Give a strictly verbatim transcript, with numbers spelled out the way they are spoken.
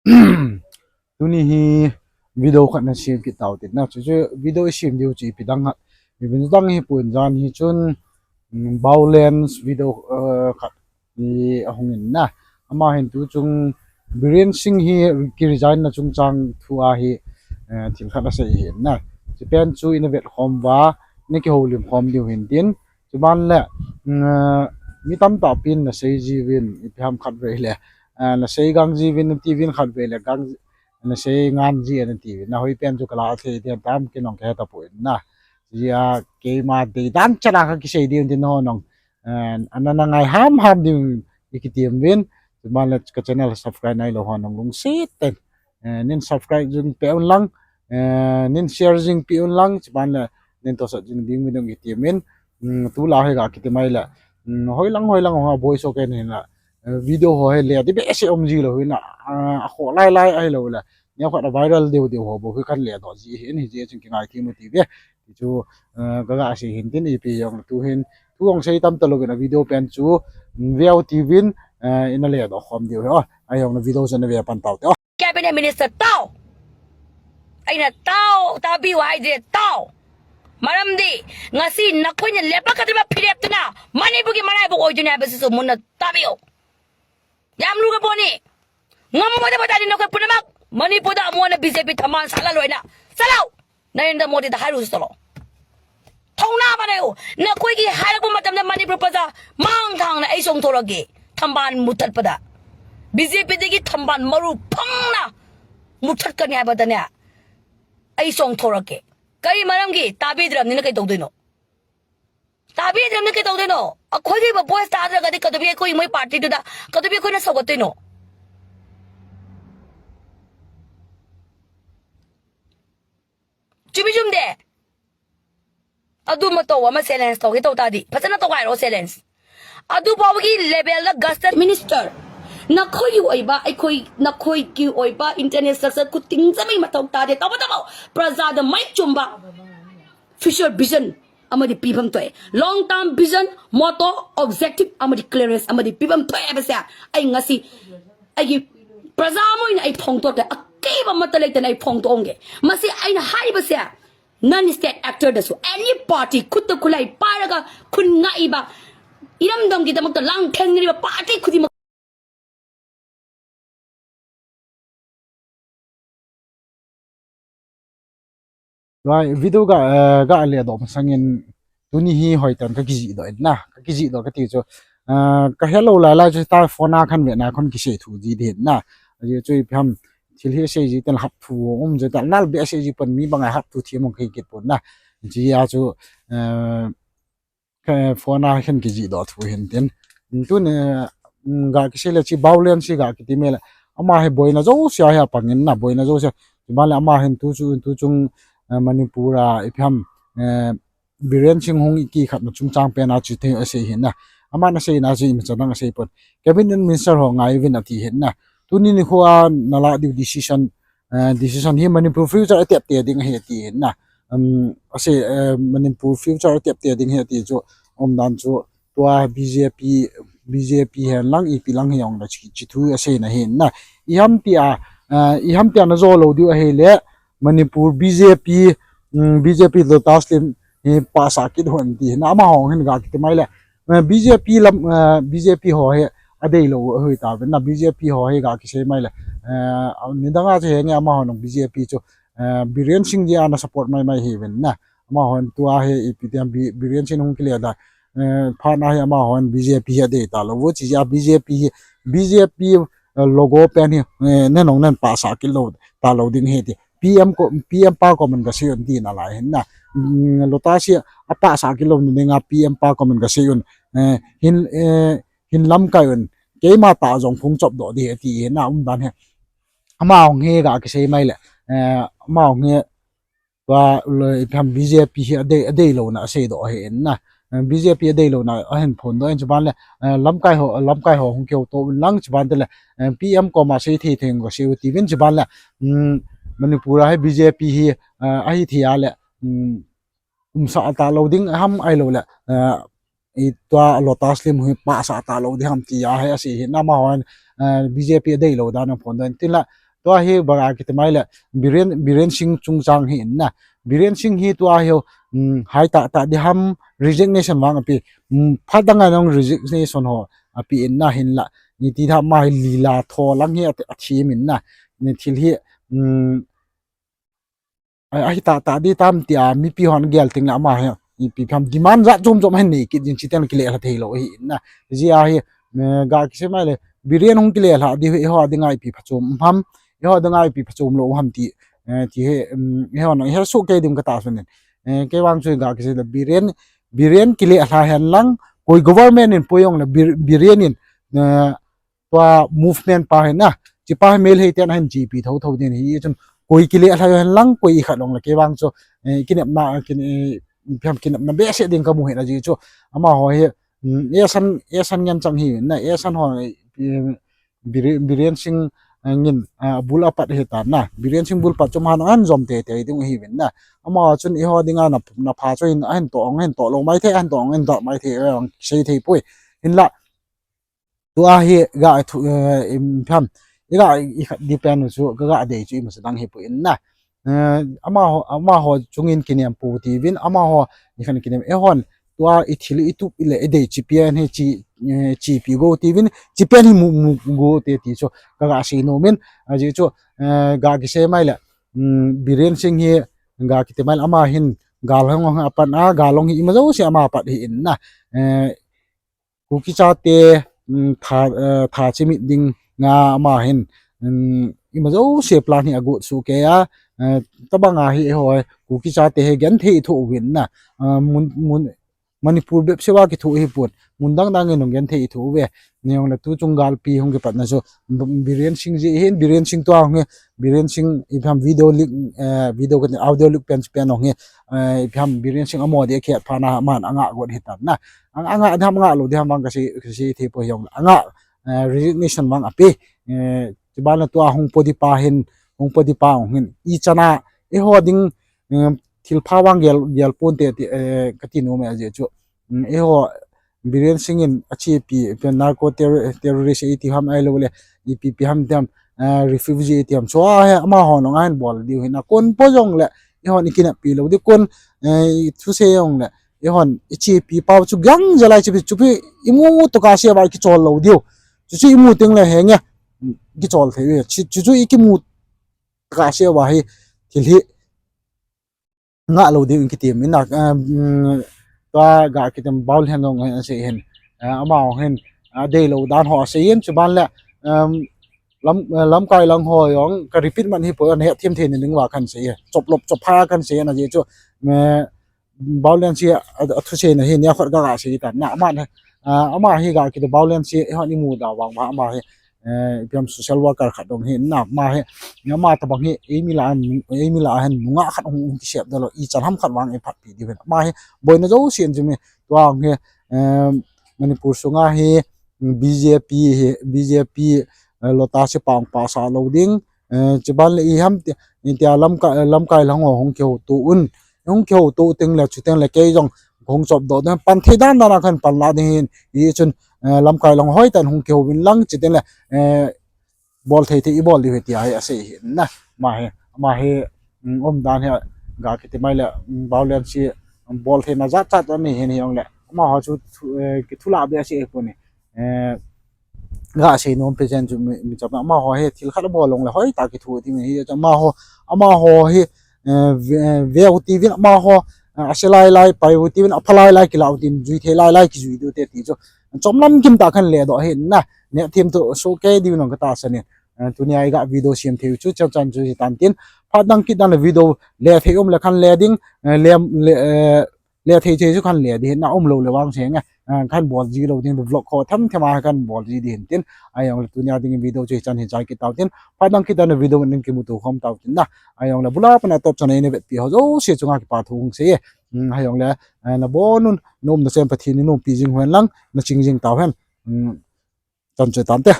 Tuni hi video khat na sem kit tau tin na. Chu chu video i sem diu chu ipi dang khat. Ipi dang hi pun jan hi chun, um, violence video, uh, khat hi ahung in na. Ama hin tu chung Biren Singh hi ki resign na chungchang thu a hi, uh, thil khat asei hi na. Chu pen chu ina vet khom uva, ina kihoulim khom diu hin tin. Chuban le, mm, mi tamtah pin na sei jiuvin, ipi ham khat vei le, ah, na sei gang jiuvin, na tiuvin khat vei le, gang, na sei ngan ji, na tiuvin. Na hoi pen chu kala thei diam tam kinong ke ta poi na. Jia keima dei dan chala ka kisei diu tin ho nong, eh, ana na ngai ham ham diu i kitim vin. Chuban le ka channel subscribe nai lou ho nong lungset ten. Eh, nin subscribe jing pe un lang, eh, nin share jing pe un lang, chuban le nin tosot jing ding mi dong i kitim in, mm, tu la he ga kiti mai le, mm, hoi lang, hoi lang ho boi so ken hin la, eh, video ho he le, di be se om ji lou hin la, ah, a kho lai lai ai lou le, nia khat a viral deu deu ho bou hi kan le do ji hin hi je chun ki ngai ti mu ti ve, ti chu, eh, ka ga sei hin tin ipi jong tu hin, tu hong sei tam ta lou in a video pen chu, mm, veu ti vin, eh, ina le do khom diu he, oh, ai hong na video chu na ve pan tau te, oh. Cabinet Minister tao. Aina tao, tabi wa ai de tao. Maram di, ngasi na kunya lepa ka diba phirep tuna. Manipur ki manai bu oi dunia besi so mun na tabi o. Yam lu ka boni. Ngam mo de ba ta di na ko punamak. Manipur da mo na B J P thaman sala loi na. Salau. Narendra Modi da hairu salo. Thouna ba na yo. Na koi ki hairu matam na Manipur paja. Mang thang na ai song thora ge. Thamban mutat pada. B J P de ki thamban maru phang na. Mutat ka nya ba da nya. Ai song thora ge. Kai maram ki tabi dram ni na kai tong dui no. Tabi dram ni kai tong dui no. A koi ki ba boys ta dra ka di ka du bi koi moi party du da. Ka du bi koi na so ka dui no. Chumi chum de. Adu ma to wa ma silence to, hi to ta di. Phachana to kai ro silence. Adu ba gi level la guster minister. Na khoi oi ba, ai khoi, na khoi ki oi ba, internet structure kuting sa mai ma to ta de. Ta ba ta ba. Praja da mai chum ba. Future vision. Amadi pibam to e. Long term vision, motto, objective, amadi clearance, amadi pibam to e ba sa. Ai ngasi. Ai praja mo in ai phong to te. A kei ba ma ta le te na ai phong to ong ge. Masi ai na hai ba sa. Non-state actor da su any party khutta khulai pairaga khun ngai ba. Iram dam ki damak ta lang theng ni ba party khudi ma. Right, video ga, eh, ga le do masangin tuni hi hoitan ka kiji do na, ka kiji do ka ti chu, eh, ka hello lai lai chu ta phone a khan ve na khon kisei thu ji de na. Aji chu ipi ham thil hi sei ji ten hap thu um je ta nal be sei ji pon mi bang a hap thu thi mong kai kit pon na. Ji a chu, eh, ka phone a khan kiji do thu hin tin. Tun, eh, ga kisei le chi violence ga kiti me le. Ama hi boina jo sia hi apangin na boina jo sia. Chuban le ama hin tu chu, tu chung, eh, Manipur a ipi ham, eh, Biren Singh hung iki khat na chungchang pen a chu thei asei hin na. Ama na sei na chu ima cha dang asei pon. Cabinet minister ho ngai vin ati hin na. Tuni nikho a na la diu decision, eh, decision hi Manipur future a tep te ding hi ati hin na. Um, asei, eh, Manipur future a tep te ding hi ati chu um dan chu tua B J P, B J P hen lang ipi lang hi ong da chi, chi thu asei na hin na. I ham tia, eh, i ham tia na jo lo diu ahi le Manipur B J P, um, B J P Lotus Lim hi pasa kit hon ti na ama hong hin ga kiti mai le. Eh, B J P lam, eh, B J P ho hi adei lo hui ta ven na B J P ho hi ga kisei mai le. Eh, ni dang a chu he nge ama hon B J P chu, eh, Biren Singh ji ana support mai mai hi ven na. Ama hon tua hi ipi tiam Bi-, Biren Singh hung kile da. Eh, phat na hi ama hon B J P hi adei ta lo. Vo chi ja B J P hi, B J P, eh, logo pen hi, eh, nen ong nen pasa kit lo ta lo ding hi ti. P M ko, P M pa ko man ka sei un ti na lai hin na. Mm, Lotus hi a pasa kit lo ni nga P M pa ko man ka sei un. Eh, hin, eh, hin lamkai un. Keima ta jong phung chop do di ti hin na um dan hi. Ama hong hi ga kisei mai le. Eh, ama hong hi tua le ipi ham B J P hi adei, adei lo na asei do hi in na. Eh, B J P adei lo na ahin phon do in chuban le, eh, lamkai ho, lamkai ho hung keu to un lang chuban te le, eh, P M ko ma sei thei thei ko sei u ti vin chuban le, mm, Manipur a hi B J P hi, eh, ahi thei a le, mm, umsa ta lo ding ham ai lo le, eh, i tua Lotus Lim hi pasa ta lo ding ham ti a hi asei hi na ama hon, eh, B J P adei lo dan phon do in tin la, Tua hi banga kiti mai le Biren, Biren Singh chungchang hi in na. Biren Singh hi tua hi, um, hai ta ta di ham resignation vang api. Um, phat dang a nong resignation ho api in na hin la. Ni ti tha mai lila tho lang hi a, a thim in na. Ni thil hi, um, a, a hi ta ta di tam tia mipi hon gel ting la ama hi. Ipi pham demand ja chom chom hen nei kit jin chiten kile la thei lo hi in na. Ji a hi, eh, ga kise mai le Biren hung kile la di hi ho ding a ipi phachom ham. Hi ho ding a ipi phachom lo ham ti, eh, ti hi, um, hi ho nang hi su ke dim ka ta sunin. Eh, ke wang chu ga kise le Biren, Biren kile la hen lang, koi government in poi jong le Bir-, Biren in, eh, tua movement pa hin na, chi pa hi mel hei ten hin G P tho tho din hi chun koi kile la hen lang, koi i khat long le ke wang chu, eh, kinep na, kin, eh, pham kinep na be se ding ka mu hi na ji chu. Ama ho hi, mm, e san, e san ngen chang hi na, e san ho, eh, Bire-, Biren Singh, eh, ngin, ah, bul apat hi ta na. Biren Singh bul pat chu man an jom te te ding hi vin na. Ama chun i ho ding a na, na pha chu in, a hin to ong, hin to lo mai the, a hin to ong, hin to mai the, eh, ong sei thei poi. Hin la, tua hi ga thu, eh, im pham. I ga i khat di pen chu, ka ga dei chu i ma sa dang hi poi in na. Eh, ama ho, ama ho chungin kinem pu ti vin, ama ho i khan kinem e hon, tua i thil i tup i le i dei chi pian hi chi, eh, chi pi go ti vin, chi pian hi mu, mu go te ti chu ka ga sei nom in, a ji chu, eh, ga kise mai le, mm, Biren Singh hi ga kiti mai le ama hin, ga long hong apan a, ga long hi i ma jo se ama pat hi in na. Eh, Kuki chate, um, tha, eh, tha chimit ding nga ama hin, um, i ma jo se plan hi a got su ke a, eh, tabang a hi e ho, Kuki chate hi gen thei tho vin na, ah, mun, mun, Manipur bep se wa ki tho hi pon, mun dang dang in hung gen thei tho ve, ni hong le tu chung gal pi hung ki pat na so, B-, Biren Singh ji hin, Biren Singh tua hung hi, Biren Singh i pham video leak, eh, video kan audio leak pen pen hung hi, eh, i pham Biren Singh amo de khet pha na man anga got hi tan na. Ang, anga dam nga lo dam bang kasi, kasi thi po hiong anga, eh, resignation bang api, eh, ti ban la tua hung po di pa hin, hung po di pa hung hin. I chana, e ho ding, eh, thil pha wang gel, gel pon te, ti, eh, kati no me aje chu. Mm, e ho, Biren Singh in a chi pi, pen narco terror-, terrorist e ti ham ai lo le, i pi pi ham dem, eh, refugee e ti ham. So a he, ama ho no ngai bol di hin. A kon po jong le, e ho ni kinap pi lo di kon, eh, i thu se jong le, i hon, i chi pi pau chu gang jalai chi pi, chu pi, i mu mu to ka se ba ki chol lo diu. Chu chu i mu ting le he nge, ki chol thei ve. Chu, chu chu i ki mu to ka se ba hi, thil hi, nga lo diu in ki tim. Ina, um, ta ga ki tim bau hen long hen se hen. Eh, ama hong hen, a dei lo dan ho se yen chu ban le, um, lam, eh, lam kai lang ho yong, ka repeat man hi po, ne thim thei ni ning wa kan se ye. Chop lop chop pha kan se na je chu, me, Baulen si a, a thu se na hi nia khot ga ga se ta na ama na, ah, ama hi ga ki to Baulen si e hon i mu da wang ma ama hi, eh, piam social worker khat dong hi na ma hi, na ma ta bang hi, e mi la an, e mi la hen mu nga khat hung, hung ki sep da lo i chan ham khat wang e phat pi di hen. Ma hi, boi na jo si an ji mi, tua hung hi, eh, Manipur sunga hi, B J P hi, B J P, eh, lo ta si pang pa sa lo ding, eh, chi ban le i ham ti, in tia lam ka, lam kai lang ho hung ki ho tu un, hung ki ho tu ting le chu ting le kei jong hung chop do den pan thei dan dan a kan pan la ding hin i chun, eh, lam kai lang hoi tan hung ki ho vin lang chi ting le, eh, bol thei thei i bol di he tia he a sei hi na ma he, ma he, mm, um dan he ga ki ti mai le, mm, Baulen si, mm, bol thei na jat chat ani hin hi ong le ma ho chu thu, eh, ki thu la be a sei pu ni, eh, ga sei nom pe jen chu mi, mi chap na ma ho he thil khat bol long le hoi ta ki thu ti mi hi cha ma ho, ama ho hi, eh, ve, ve u ti vin ama ho, eh, a se lai lai pai u ti vin a pha lai lai ki la u tin jui thei lai lai ki jui du te ti chu chom lam kim ta kan le do hi na ne thim tu su ke di nong ka ta sa ni, eh, tu ni ai ga video siam thei chu chan chan chu hi tan tin phat dang kit dan le video le thei um le kan le ding, eh, le, le, eh, le thei thei chu kan le di na um lo le wang se nge, eh, kan bol ji lo ding vlog kho tham tham a kan bol ji di hin tin ai ong le tu ni a ding video chu hi chan hi chai ki tau tin phat dang kit dan le video ning ki mu tu khom tau tin na ai ong le bula pa na top channel ne vet pi ho jo se chunga ki pa thu hung se ye, mm, ai ong le, eh, na bon un nom na sem Pathen ni nom pi jing hen lang na ching jing tau hen, mm, chan chu tan te.